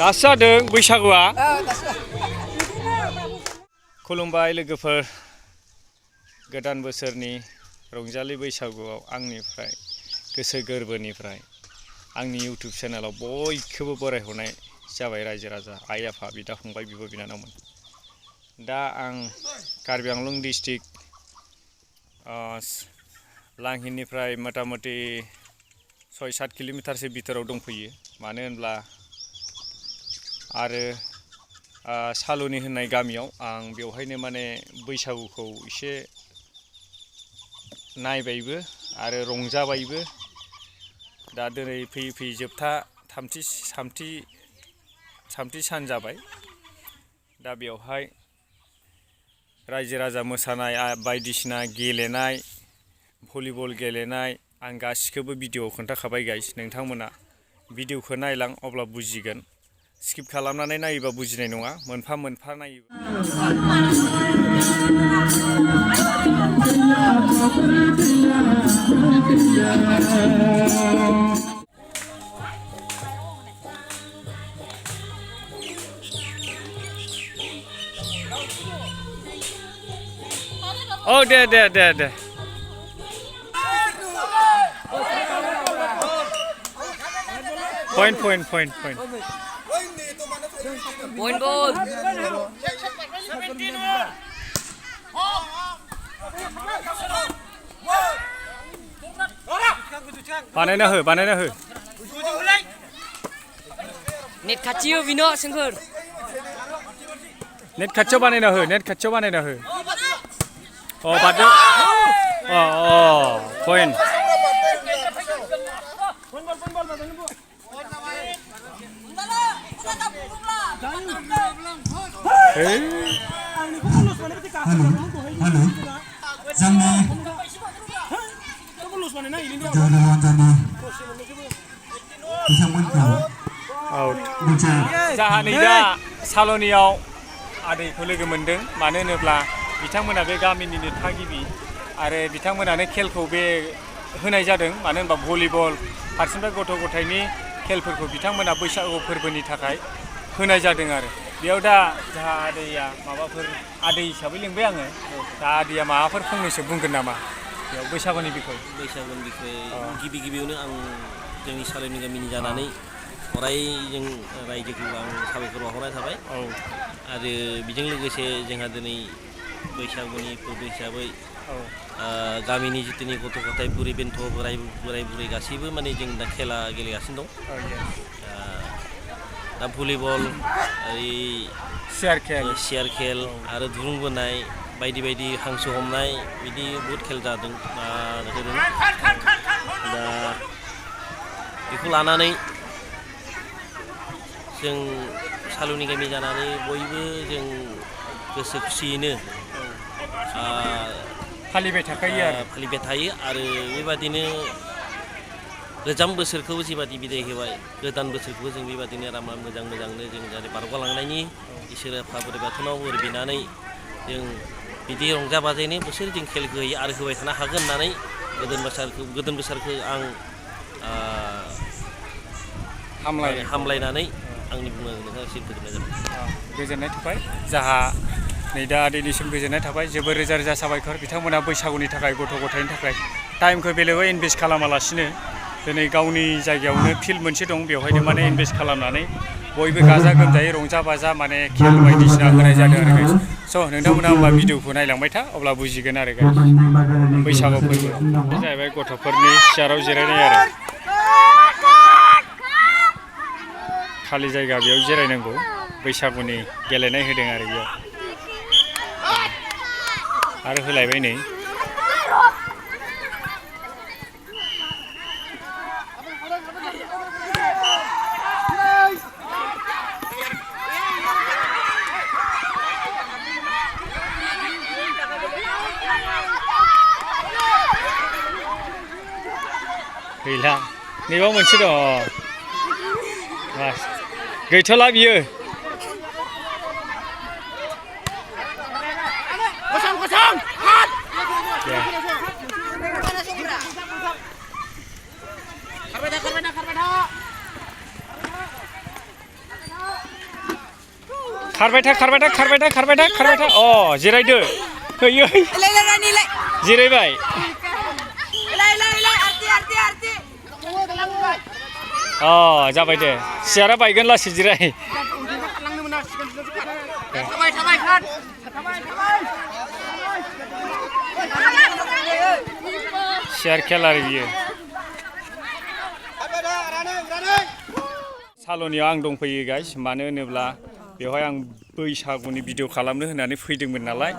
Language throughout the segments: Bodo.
दासो जादों बैसागुआ खुलुमबाय लोगोफोर गोदान बोसोरनि रंजालि बैसागुआव आंनिफ्राय गोसो गोरबोनिफ्राय आंनि इउटिउब चेनेलाव बयखौबो बरायहरनाय जाबाय रायजो राजा आइ आफा बिदा फंबाय बिब' बिनानावमोन दा आं कार्बि आंलं डिस्ट्रिक्ट लांहिनिफ्राय मथा मथि 6-7 किल'मिटारसो बिथोराव दंफैयो मानो होनब्ला आरो सालुनि होननाय गामियाव आं बेवहायनो माने बैसागुखौ एसे नायबायबो आरो रंजाबायबो दा दिनै फैयै फैयै जोबथा थामथि सान जाबाय दा बेवहाय रायजो राजा मोसानाय बायदिसिना गेलेनाय भलिबल गेलेनाय आं गासिखौबो भिडिअ'आव खोन्थाखाबाय गाइस नोंथांमोना भिडिअ'खौ नायलां अब्ला बुजिगोन स्किप खालामनानै नायोबा बुजिनाय नङा मोनफा मोनफा नायोबा औ दे Point. Ball. बानायना हो नेट खाथियाव बिनो सोंखोर नेट खाथियाव बानायना हो अ बादो अ पइन्ट जाहा नै दा साल'नियाव आदैखौ लोगो मोनदों मानो होनोब्ला बिथांमोना बे गामिनिनो थागिबि आरो बिथांमोनानो खेलखौ बे होनाय जादों मानो होनबा भलिबल फारसेनिफ्राय गथ' गथायनि खेलफोरखौ बिथांमोना बैसागु फोरबोनि थाखाय होनाय जादों आरो बेयाव दा जाहा आदैया माबाफोर आदै हिसाबै लिंबाय आङो दा आदैया माबाफोर फंनैसो बुंगोन नामा बेयाव बैसागुनि बिखय गिबियावनो आं जोंनि साल'नि गामिनि जानानै अराय जों रायजोखौ आं साबायखर बावहरनाय थाबाय आरो बेजों लोगोसे जोंहा दिनै बैसागुनि फोरबो हिसाबै गामिनि जितुनि गथ' गथाय बुरै बेन्थ' बोराय बुरै गासैबो माने जों दा खेला गेलेगासिनो दं दा भलिबल सियार खेल आरो दुरुं बोनाय बायदि हांसो हमनाय बिदि बहुद खेल जादों दा बेखौ लानानै जों सालुनि गामि जानानै बयबो जों गोसो खुसियैनो फालिबाय थायो आरो बेबादिनो गोजाम बोसोरखौ जिबादि बिदाय होबाय गोदान बोसोरखौबो जों बेबादिनो मोजांनो जों जाहाथे बारग'लांनायनि इसोर आफा बोराइ बाथौनाव बोर बिनानै जों बिदि रंजा बाजायैनो बोसोर जों खेल होयो आरो होबाय थानो हागोन होननानै गोदान बोसोरखौ आं हामलायनानै आंनि बुंनांगौखौ एसे फोजोबनाय जाबाय गोजोननाय थाबाय जाहा नै दा आदैनिसिम गोजोननाय थाबाय जोबोर रोजा साबायखर बिथांमोना बैसागुनि थाखाय गथ' गथायनि थाखाय टाइमखौ बेलेगाव इनभेस्ट खालामालासिनो दिनै गावनि जायगायावनो फिल्ड मोनसे दं बेवहायनो माने इनभेस्ट खालामनानै बयबो गाजा गोमजायै रंजा बाजा माने खेल बायदिसिना होनाय जादों आरो गाइस स' नोंथांमोना होमबा भिडिअखौ नायलांबाय था अब्ला बुजिगोन आरो गाइस बैसागु फोरबो बे जाहैबाय गथ'फोरनि सियाराव जिरायनाय आरो खालि जायगा बेयाव जिरायनांगौ बैसागुनि गेलेनाय होदों आरो बेयाव आरो होलायबाय नै गैला नैबाव मोनसे दङ गैथ'ला बियो खारबाय था अ जिरायदो होयो जिरायबाय अ जाबाय दे सियारा बायगोन लासै जिराय सियार खेला बियो साल'नियाव आं दंफैयो गाइस मानो होनोब्ला बेवहाय आं बैसागुनि भिडिअ खालामनो होननानै फैदोंमोन नालाय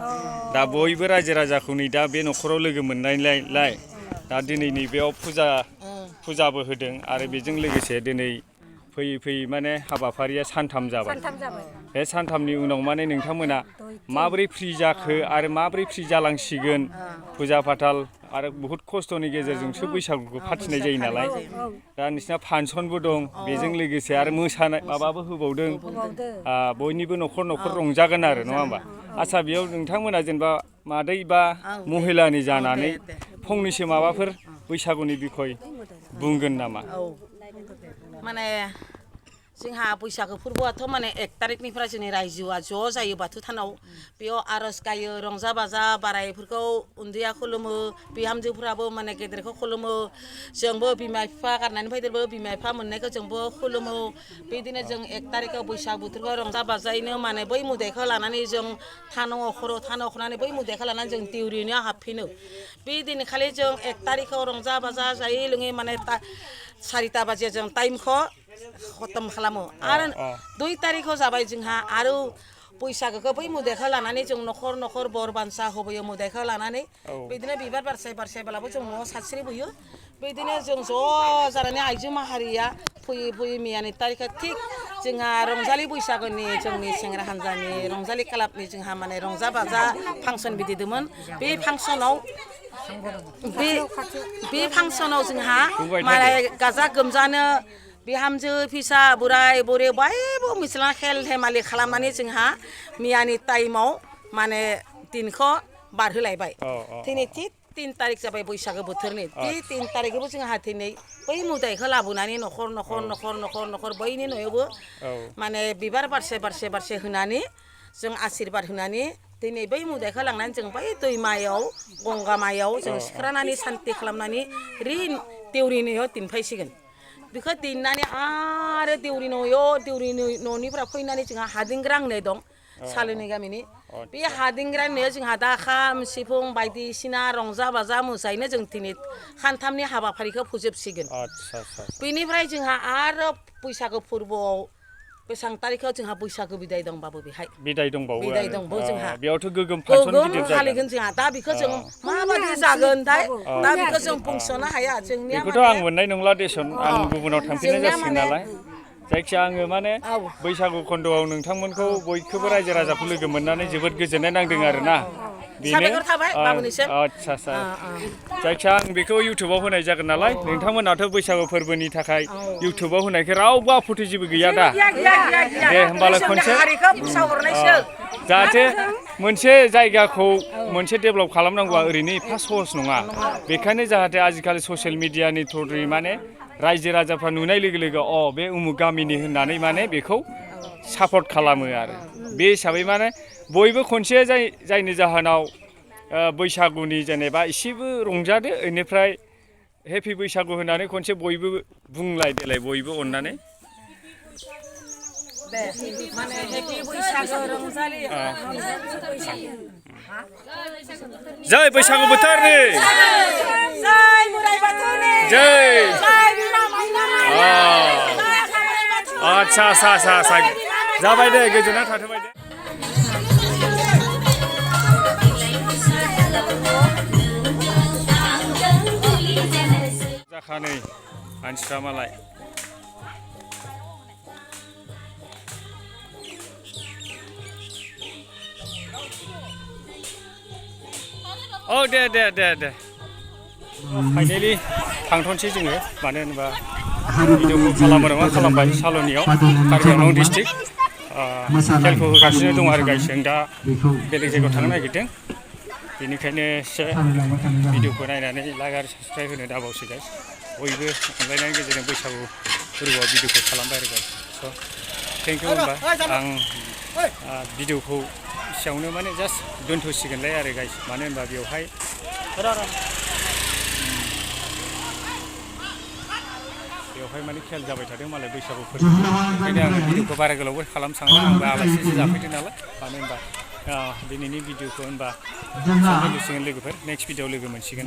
दा बयबो रायजो राजाखौ नै दा बे न'खराव लोगो मोननायलाय दा दिनै नैबेयाव फुजाबो होदों आरो बेजों लोगोसे दिनै फैयै माने हाबाफारिया सानथाम जाबाय बे सानथामनि उनाव माने नोंथांमोना माबोरै फ्रि जाखो आरो माबोरै फ्रि जालांसिगोन फुजा फाथाल आरो बहुद खस्थ'नि गेजेरजोंसो बैसागुखौ फाथिनाय जायो नालाय दा नोंसिना फांसनबो दं बेजों लोगोसे आरो मोसानाय माबाबो होबावदों बयनिबो न'खर रंजागोन आरो नङा होमबा आच्छा बेयाव नोंथांमोना जेनेबा मादै बा महिलानि जानानै फंनैसो माबाफोर बैसागुनि बिखय बुंगोन नामा माने जोंहा बैसागो फोरबोआथ' माने 1 तारिखनिफ्राय जोंनि रायजोआ ज' जायो बाथौ थानाव बेयाव आर'ज गायो रंजा बाजा बारायफोरखौ उन्दैया खुलुमो बिहामजोफोराबो माने गेदेरखौ खुलुमो जोंबो बिमा बिफा गारनानै फैदोंबो बिमा बिफा मोननायखौ जोंबो खुलुमो बिदिनो जों 1 तारिखआव बैसाग बोथोरखौ रंजा बाजायैनो माने बै मोदाइखौ लानानै जों थानाव अखरनानै बै मोदाइखौ लानानै जों दिउरिनो हाबफिनो बे दिनखालि जों 1 तारिखआव रंजा बाजा जायै लोङै माने 4टा बाजियाव जों टाइमखौ खतम खालामो आरो 2 तारिखआव जाबाय जोंहा आरो बैसागोखौ बै मोदाइखौ लानानै जों न'खर बर बान्सा होबोयो मोदाइखौ लानानै बिदिनो बिबार बारसायब्लाबो जों न'आव सानस्रिबोयो बिदिनो जों ज' जानानै आइजो माहारिया फैयै मैयानि तारिखआ थिग जोंहा रंजालि बैसागोनि जोंनि सेंग्रा हान्जानि रंजालि क्लाबनि जोंहा माने रंजा बाजा फांसन बिदिदोंमोन बे फांसनाव जोंहा माने गाजा गोमजानो बिहामजो फिसा बोराय बुरै बयबो मिथिला खेल धेमालि खालामनानै जोंहा मैयानि टाइमाव माने दिनखौ बारहोलायबाय दिनै 3 तारिख जाबाय बैसागो बोथोरनि बे 3 तारिखआवबो जोंहा दिनै बै मोदाइखौ लाबोनानै न'खर बैनि न'आवबो माने बिबार बारसे होनानै जों आशीर्बाद होनानै दिनै बै मोदाइखौ लांनानै जों बै दैमायाव गंगामायाव जों सिख्रानानै सान्ति खालामनानै देउरि न'आव दिनफैसिगोन बेखौ दिननानै आरो देउरि न'निफ्राय फैनानै जोंहा हादिंग्रा होननाय दं साल'नि गामिनि बे हादिंग्रा होननायाव जोंहा दा खाम सिफुं बायदिसिना रंजा बाजा मोसायैनो जों दिनै सानथामनि हाबाफारिखौ फोजोबसिगोन बेनिफ्राय जोंहा आरो बैसागो फोरबोआव बेसेबां तारिखआव जोंहा बैसागो बिदाय दंबाबो बेहाय बिदाय दंबावो जोंहा बेयावथ' गोगोम फालिगोन जोंहा दा बेखौ जों माबायदि जागोनथाय दा बेखौ जों बुंस'नो हाया जोंनिया बेखौथ' आं मोननाय नंला देसन आं गुबुनाव थांफिननाय जासिगोन नालाय जायखिया आङो माने बैसागु खन्द'आव नोंथांमोनखौ बयखौबो रायजो राजाखौ लोगो मोननानै जोबोद गोजोननाय नांदों आरोना बेनो आच्छा जायखिया आं बेखौ इउटुबाव होनाय जागोन नालाय नोंथांमोनाथ' बैसागु फोरबोनि थाखाय इउटुबाव होनायखौ रावबो आपत्ति जेबो गैया दा दे होमबालाय खनसे जाहाथे मोनसे जायगाखौ मोनसे डेभेलप खालामनांगौआ ओरैनो एफा सहस नङा बेखायनो जाहाथे आजिखालि ससियेल मिडियानि थ्रुयै माने रायजो राजाफ्रा नुनाय लोगो लोगो बे उमुक गामिनि होननानै माने बेखौ सापर्ट खालामो आरो बे हिसाबै माने बयबो खनसे जायनि जाहोनाव बैसागुनि जेनेबा एसेबो रंजादो बेनिफ्राय हेपि बैसागु होननानै खनसे बयबो बुंलाय देलाय बयबो अननानै जय बैसागु बोथोरनि जय आच्छा जाबाय दे गोजोनना थाथबाय दे जाखानै मानसिफ्रा मालाय दे फाइनेलि थांथ'नोसै जोङो मानो होनोबा भिडिअखौ खालामो नङा खालामबाय साल'नियाव कार्बिआंलं डिस्ट्रिक्ट खेलखौ होगासिनो दं आरो गाइस जों दा बेलेग जायगायाव थांनो नागिरदों बेनिखायनो एसे भिडिअखौ नायनानै लाइक आरो साबस्क्राइब होनो दाबावसै गाइस बयबो अनलायनायनि गेजेरजों बैसागु फोरबोआव भिडिअखौ खालामबाय आरो गाइस स' थेंक इउ होनबा आं भिडिअखौ एसेयावनो माने जास्ट दोनथ'सिगोनलाय आरो गाइस मानो होनबा बेवहाय बेवहाय माने खेल जाबाय थादों मालाय बैसागुफोर ओंखायनो आङो भिडिअखौ बारा गोलावबो खालामसांला आंबो आलासिसो जाफैदों नालाय मानो होनबा दिनैनि भिडिअखौ होनबा लोगोफोर नेक्स्ट भिडिअआव लोगो मोनसिगोन